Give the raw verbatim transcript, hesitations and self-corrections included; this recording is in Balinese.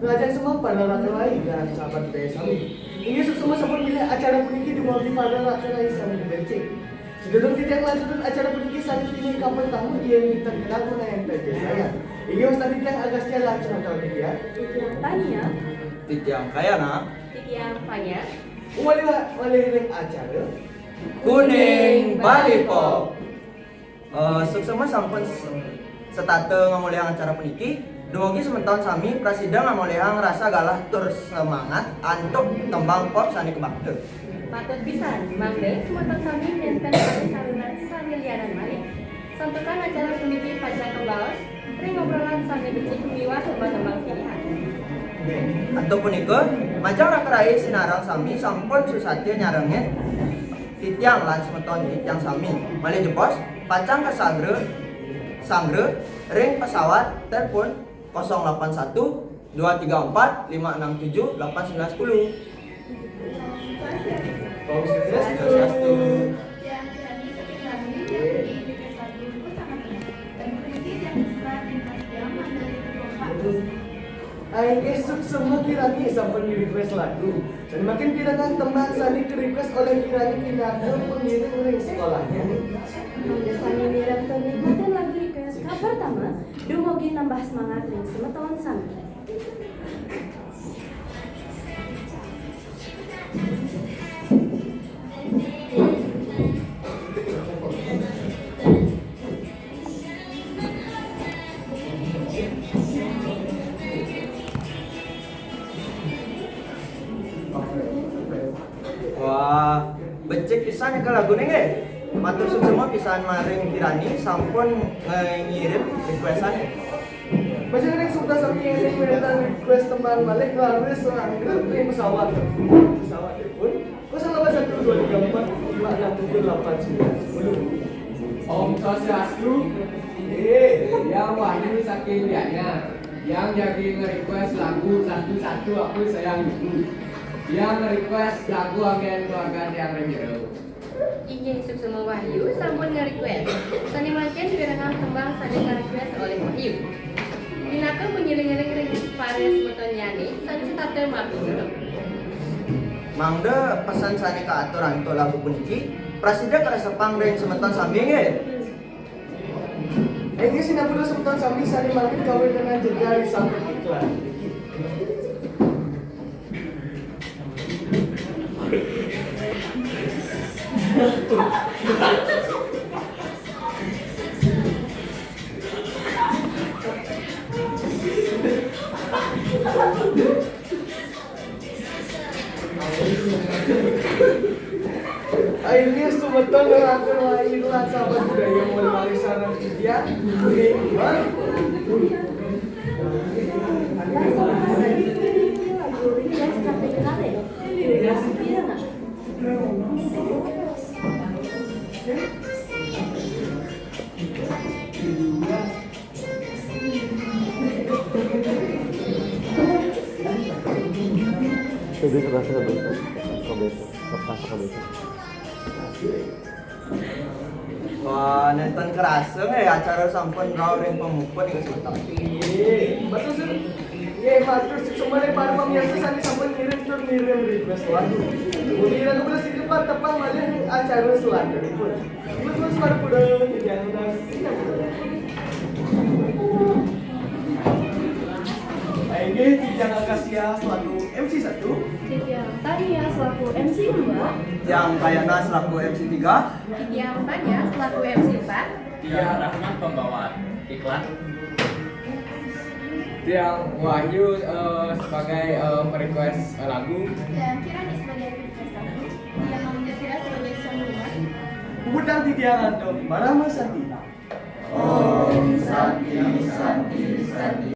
Lajeng semua para rakan rai lan sahabat budaya sami. Inggih suksma sampun milih acara puniki dumugi para rakan rai sami becik. Sadurung titiang lanjutang acara puniki sané pinih kapertama inggih wénten Kenal Mengenai Titiang Sayang. Inggih wastani titiang Agastya lan semeton titiang. Titiang Tania. Titiang Kayana. Titiang Fania. Malih, malih ring acara Kuning Bali Pop. Eh, suksma sampun s-, setata ngamolihang acara puniki. Dumugi semeton sami prasida ngamolihang rasa galah tur semangat antuk tembang pop sané kabakta. Patut pisan, mangda semeton sami nénten malih saluran sané lianan malih. Santukan acara puniki pacang kabaos ring obrolan sané becik miwah tembang-tembang pilihan. Antuk punika, majeng rakan rai sinareng sami sampun susatia nyarengin titiang lan semeton titiang sami. Malih jebos, pacang kasangra, sangra ring pesawat telepon kosong delapan satu dua tiga empat lima enam tujuh delapan sembilan sepuluh. Om Swastiastu. Inggih suksma kirani sampun request lagu. Sané mangkin pirengang tembang sané ka-request olih kirani pinaka pengiring ring sekolahnya. Mangda sami mireng tur nikmatin lagu request kapertama, dumugi nambah semangat ring semeton sami. Wah, becik pisan nika laguné nggih. Matur suksma pisan maring kirani sampun ngirim request-ané. Majeng ring suksma sami ring wénten request tembang malih raris sangra ring pesawat. Pesawatipun kosong delapan satu dua tiga empat lima enam tujuh delapan sembilan sepuluh. Om Swastiastu. Nggih. Tiang Wahyu saking Gianyar. Tiang jagi nge-request lagu satu-satu apa sayang ibu. Tiang nge-request lagu anggén keluarga tiang ring jero. Inggih, suksma Wahyu sampun nge-request. Sané mangkin pirengang tembang sané ka-request olih Wahyu. Pinaka pengiring-iring ring para semeton liané sané setata matur nunas. Mangda pesan sané kaaturang antuk lagu puniki prasida karesepang ring semeton sami nggih. Inggih sinampura semeton sami sané mangkin kawéntenan jeda ring sampun iklan. Akhirnya semeton ngelakuin lain lah sahabat budaya mulai sareng dia. Wah, nénten kerasa nggih acara sampun rauh ring pamuput nika semeton. Inggih, matur suwun. Inggih, matur suksma ring para pamirsa sané sampun ngirim tur ngirim request lagu. Mugi ira kebersihin tepang malih ring acara selanjutipun. Betul, suara kuda, titiang nunas. Inggih, titiang Agastya selaku M C satu. Titiang Tania selaku M C dua. Titiang Kayana selaku M C tiga. Titiang Fania selaku M C empat. Titiang Rahmat pembawa iklan. Titiang Wahyu, eh, sebagai, eh, perequest, eh, lagu. Titiang Kirani sebagai perequest lagu. Titiang Mama Jafira sebagai songwriter. Puputang titiang antuk parama santi. Om Santi, Santi, Santi.